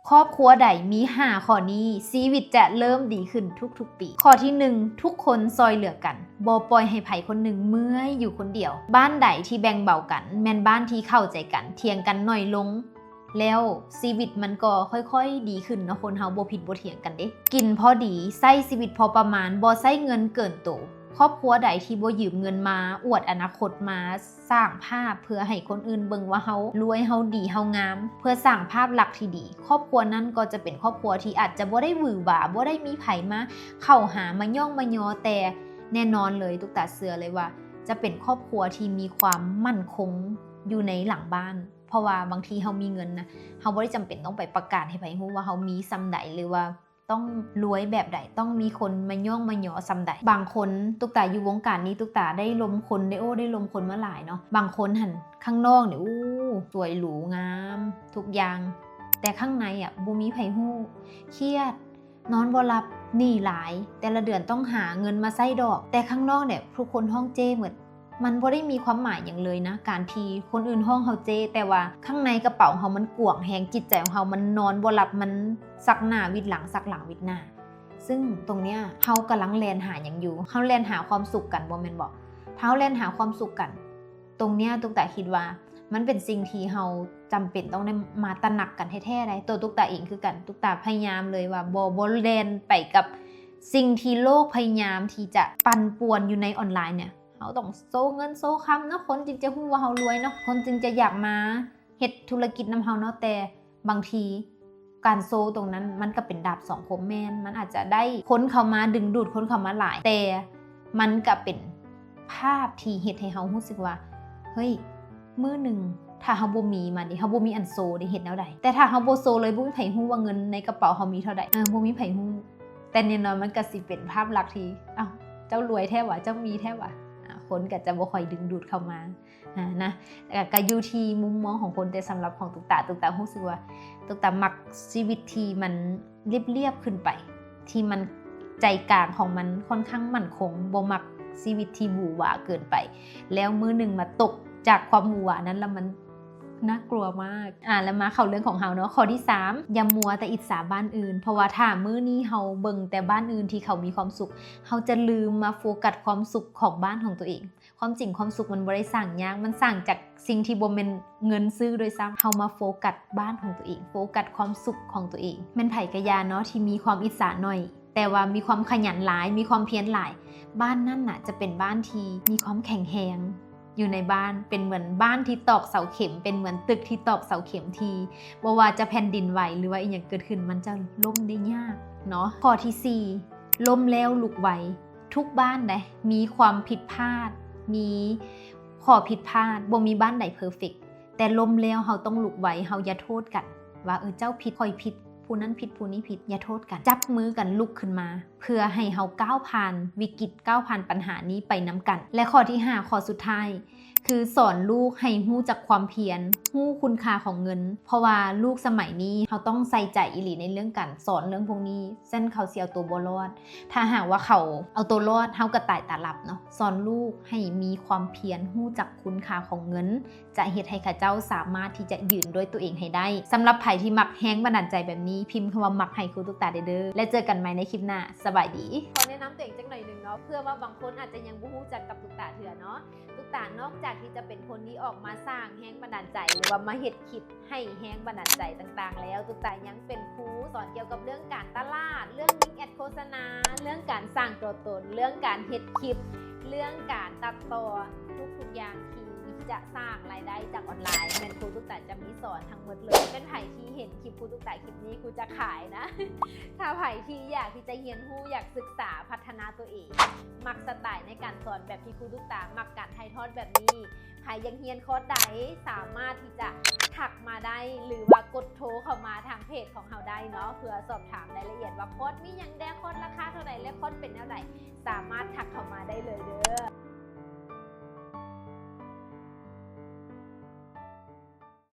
ຄອບຄົວໃດມີຫ້າຂໍ້ນີ້ ຊີວິດຈະເລີ່ມດີຂຶ້ນທຸກໆປີ. ຂໍ້ທີໜຶ່ງ ທຸກຄົນຊ່ອຍເຫຼືອກັນ, ບໍ່ປ່ອຍໃຫ້ໃຜຄົນໜຶ່ງເມື່ອຍຢູ່ຄົນດຽວ. ບ້ານໃດທີ່ແບ່ງເບົາກັນ ແມ່ນບ້ານທີ່ເຂົ້າໃຈກັນ, ຖຽງກັນໜ້ອຍລົງ, ແລ້ວຊີວິດມັນກໍຄ່ອຍໆດີຂຶ້ນເນາະ. ຄົນເຮົາບໍ່ຜິດບໍ່ຖຽງກັນເດ້. ກິນພໍດີ, ໃຊ້ຊີວິດພໍປະມານ, ບໍ່ໃຊ້ເງິນເກີນໂຕ. ຄອບຄົວໃດທີ່ບໍ່ຢືມເງິນມາອວດອະນາຄົດ, ມາສ້າງພາບເພື່ອໃຫ້ຄົນອື່ນເບິ່ງວ່າເຮົາລວຍ, ເຮົາດີ, ເຮົາງາມ, ເພື່ອສ້າງພາບລັກທີ່ດີ. ຄອບຄົວນັ້ນກໍຈະເປັນຄອບຄົວທີ່ອາດຈະບໍ່ໄດ້ຫວືຫວາ, ບໍ່ໄດ້ມີໃຜມາເຂົ້າຫາ, ມາຍ້ອງມາຍໍ, ແຕ່ແນ່ນອນເລີຍ, ຕຸກຕາເຊື່ອເລີຍວ່າຈະເປັນຄອບຄົວທີ່ມີຄວາມໝັ້ນຄົງຢູ່ໃນຫຼັງບ້ານ. ເພາະວ່າບາງທີເຮົາມີເງິນນະ, ເຮົາບໍ່ໄດ້ຈຳເປັນຕ້ອງໄປປະກາດໃຫ້ໃຜຮູ້ວ່າເຮົາມີສ່ຳໃດ ຫຼືວ່າ ຕ້ອງລວຍແບບໃດ, ຕ້ອງມີຄົນມາຍ້ອງມາຍໍສ່ຳໃດ. ບາງຄົນ, ຕຸກຕາຢູ່ວົງການນີ້, ຕຸກຕາໄດ້ລົມຄົນ, ໄດ້ໂອ້ໄດ້ລົມຄົນມາຫຼາຍເນາະ. ບາງຄົນຫັ້ນ ຂ້າງນອກນີ້ ໂອ້ ສວຍຫຼູງາມທຸກຢ່າງ, ແຕ່ຂ້າງໃນອະ ບໍ່ມີໃຜຮູ້, ຄຽດ, ນອນບໍ່ຫຼັບ, ໜີຫຼາຍ, ແຕ່ລະເດືອນຕ້ອງຫາເງິນມາໃຊ້ດອກ. ແຕ່ຂ້າງນອກນີ້ ທຸກຄົນຮ້ອງເຈ້ໝົດ. ມັນບໍ່ໄດ້ມີຄວາມໝາຍຫຍັງເລີຍນະ ການທີ່ຄົນອື່ນຮ້ອງເຮົາເຈ້, ແຕ່ວ່າຂ້າງໃນກະເປົາເຮົາມັນກວາງແຮງ, ຈິດໃຈຂອງເຮົາມັນນອນບໍ່ຫຼັບ, ມັນຊັກໜ້າວິດຫຼັງ, ຊັກຫຼັງວິດໜ້າ. ຊຶ່ງຕົງເນີ້ຍເຮົາກຳລັງແລ່ນຫາຫຍັງຢູ່? ເຮົາແລ່ນຫາຄວາມສຸກກັນບໍ່ແມ່ນບໍ່? ຖ້າເຮົາແລ່ນຫາຄວາມສຸກກັນ, ຕົງເນີ້ຍຕຸກຕາຄິດວ່າມັນເປັນສິ່ງທີ່ເຮົາຈຳເປັນຕ້ອງໄດ້ມາຕະໜັກກັນແທ້ໆໃດ໋. ໂຕຕຸກຕາເອງຄືກັນ, ຕຸກຕາພະຍາຍາມເລີຍວ່າບໍ່, ບໍ່ແລ່ນໄປກັບສິ່ງທີ່ໂລກພະຍາຍາມທີ່ຈະປັ່ນປ່ວນຢູ່ໃນອອນລາຍເນີ້ຍ. ເຮົາຕ້ອງໂຊເງິນໂຊຄຳເນາະ, ຄົນຈຶ່ງຈະຮູ້ວ່າເຮົາລວຍເນາະ, ຄົນຈຶ່ງຈະຢາກມາເຮັດທຸລະກິດນຳເຮົາເນາະ. ແຕ່ບາງທີການໂຊຕົງນັ້ນມັນກະເປັນດາບສອງຄົມ, ແມ່ນ ມັນອາດຈະໄດ້ຄົນເຂົ້າມາ, ດຶງດູດຄົນເຂົ້າມາຫຼາຍ, ແຕ່ມັນກະເປັນພາບທີ່ເຮັດໃຫ້ເຮົາຮູ້ສຶກວ່າ ເຮີ້ຍ ມື້ໜຶ່ງຖ້າເຮົາບໍ່ມີມາເດ, ເຮົາບໍ່ມີອັນໂຊເດ, ເຮັດແນວໃດ? ແຕ່ຖ້າເຮົາບໍ່ໂຊເລີຍ, ບໍ່ມີໃຜຮູ້ວ່າເງິນໃນກະເປົາເຮົາມີເທົ່າໃດ, ເອີ ບໍ່ມີໃຜຮູ້. ແຕ່ແນ່ນອນມັນກະຊິເປັນພາບລັກທີ່ ອ້າວ ເຈົ້າລວຍແທ້ຫວາ, ເຈົ້າມີແທ້ຫວາ, ອາ ຄົນກະຈະບໍ່ຄ່ອຍດຶງດູດເຂົ້າມາ ອາ ນະ. ກະ ກະຢູ່ທີ່ມຸມມອງຂອງຄົນ, ແຕ່ສຳລັບຂອງຕຸກຕາ, ຕຸກຕາຮູ້ສຶກວ່າຕຸກຕາມັກຊີວິດທີ່ມັນລຽບໆຂຶ້ນໄປ, ທີ່ມັນໃຈກາງຂອງມັນຄ່ອນຂ້າງໝັ້ນຄົງ, ບໍ່ມັກຊີວິດທີ່ຫວືຫວາເກີນໄປ, ແລ້ວມື້ໜຶ່ງມາຕົກຈາກຄວາມຫວືຫວານັ້ນ ແລ້ວມັນ ໜ້າກົວມາກ. ອາ ແລ້ວມາເຂົ້າເລື່ອງຂອງເຮົາເນາະ. ຂໍ້ທີສາມ ຢ່າມົວແຕ່ອິດສາບ້ານອື່ນ, ເພາະວ່າຖ້າມື້ນີ້ເຮົາເບິ່ງແຕ່ບ້ານອື່ນທີ່ເຂົາມີຄວາມສຸກ, ເຮົາຈະລືມມາໂຟກັດຄວາມສຸກຂອງບ້ານຂອງຕົວເອງ. ຄວາມຈິງຄວາມສຸກມັນບໍ່ໄດ້ສ້າງຍາກ, ມັນສ້າງຈາກສິ່ງທີ່ບໍ່ແມ່ນເງິນຊື້ດ້ວຍຊ້ຳ. ເຮົາມາໂຟກັດບ້ານຂອງຕົວເອງ, ໂຟກັດຄວາມສຸກຂອງຕົວເອງ. ແມ່ນໃຜກະຢ່າເນາະທີ່ມີຄວາມອິດສາໜ້ອຍ, ແຕ່ວ່າມີຄວາມຂະຫຍັນຫຼາຍ, ມີຄວາມພຽນຫຼາຍ, ບ້ານນັ້ນນະຈະເປັນບ້ານທີ່ມີຄວາມແຂງແຮງ ຢູ່ໃນບ້ານ, ເປັນເໝືອນບ້ານທີ່ຕອກເສົາເຂັມ, ເປັນເໝືອນຕຶກທີ່ຕອກເສົາເຂັມທີ່ບໍ່ວ່າຈະແຜ່ນດິນໄຫວ ຫຼືວ່າອີ່ຫຍັງເກີດຂຶ້ນ, ມັນຈະລົ້ມໄດ້ຍາກເນາະ. ຂໍ້ທີສີ່ ລົ້ມແລ້ວລຸກໄວ. ທຸກບ້ານໃດ໋ມີຄວາມຜິດພາດ, ມີຂໍ້ຜິດພາດ, ບໍ່ມີບ້ານໃດເພີເຟັກ, ແຕ່ລົ້ມແລ້ວເຮົາຕ້ອງລຸກໄວ. ເຮົາຢ່າໂທດກັນວ່າ ເອີ ເຈົ້າຜິດ, ຂ້ອຍຜິດ, ຜູ້ນັ້ນຜິດ, ຜູ້ນີ້ຜິດ, ຢ່າໂທດກັນ. ຈັບມືກັນລຸກຂຶ້ນມາ ເພື່ອໃຫ້ເຮົາກ້າວຜ່ານວິກິດ, ກ້າວຜ່ານບັນຫານີ້ໄປນຳກັນ. ແລະ ຂໍ້ທີຫ້າ ຂໍ້ສຸດທ້າຍ ຄືສອນລູກໃຫ້ຮູ້ຈັກຄວາມພຽນ, ຮູ້ຄຸນຄ່າຂອງເງິນ, ເພາະວ່າລູກສະໄໝນີ້ເຮົາຕ້ອງໃສ່ໃຈອີ່ຫຼີໃນເລື່ອງການສອນເລື່ອງພວກນີ້, ຊັ້ນເຂົາຊິເອົາໂຕບໍ່ລອດ. ຖ້າຫາກວ່າເຂົາເອົາໂຕລອດ, ເຮົາກໍຕາຍຕາຫຼັບເນາະ. ສອນລູກໃຫ້ມີຄວາມພຽນ, ຮູ້ຈັກຄຸນຄ່າຂອງເງິນ, ຈະເຮັດໃຫ້ເຂົາເຈົ້າສາມາດທີ່ຈະຢືນດ້ວຍຕົວເອງໃຫ້ໄດ້. ສຳລັບໃຜທີ່ມັກແຮງບັນດານໃຈແບບນີ້, ພິມຄຳວ່າມັກໃຫ້ຄູຕຸກຕາໄດ້ເດີ້ ແລະ ເຈີກັນໃໝ່ໃນຄລິບໜ້າ. ສະບາຍດີ. ຂໍແນະນຳຕົວເອງຈັກໜ້ອຍໜຶ່ງເນາະ, ເພື່ອວ່າບາງຄົນອາດຈະຍັງບໍ່ຮູ້ຈັກກັບຕຸກຕາເທື່ອເນາະ. ຕຸກຕານອກຈາກທີ່ຈະເປັນຄົນທີ່ອອກມາສ້າງແຮງບັນດານໃຈ ຫຼືວ່າມາເຮັດຄລິບໃຫ້ແຮງບັນດານໃຈຕ່າງໆແລ້ວ, ຕຸກຕາຍັງເປັນຄູສອນກ່ຽວກັບເລື່ອງການຕະຫຼາດ, ເລື່ອງຍິງແອດໂຄສະນາ, ເລື່ອງການສ້າງຕົວຕົນ, ເລື່ອງການເຮັດຄລິບ, ເລື່ອງການຕັດຕໍ່, ທຸກໆຢ່າງທີ່ ທີ່ຈະສ້າງລາຍໄດ້ຈາກອອນລາຍ, ແມ່ນຄູຕຸກຕາຈະມີສອນທັງໝົດເລີຍ. ແມ່ນໃຜທີ່ເຫັນຄລິບຄູຕຸກຕາຄລິບນີ້, ຄູຈະຂາຍນະ. ຖ້າໃຜທີ່ຢາກທີ່ຈະຮຽນຮູ້, ຢາກສຶກສາພັດທະນາຕົວເອງ, ມັກສະໄຕໃນການສອນແບບທີ່ຄູຕຸກຕາ, ມັກການຖ່າຍທອດແບບນີ້, ໃຜຢາກຮຽນຄອດໃດ, ສາມາດທີ່ຈະທັກມາໄດ້ ຫຼືວ່າກົດໂທເຂົ້າມາທາງເພຈຂອງເຮົາໄດ້ເນາະ, ເພື່ອສອບຖາມລາຍລະອຽດວ່າຄອດມີຫຍັງແດ່, ຄອດລາຄາເທົ່າໃດ ແລະ ຄອດເປັນແນວໃດ, ສາມາດທັກເຂົ້າມາໄດ້ເລີຍເດີ້.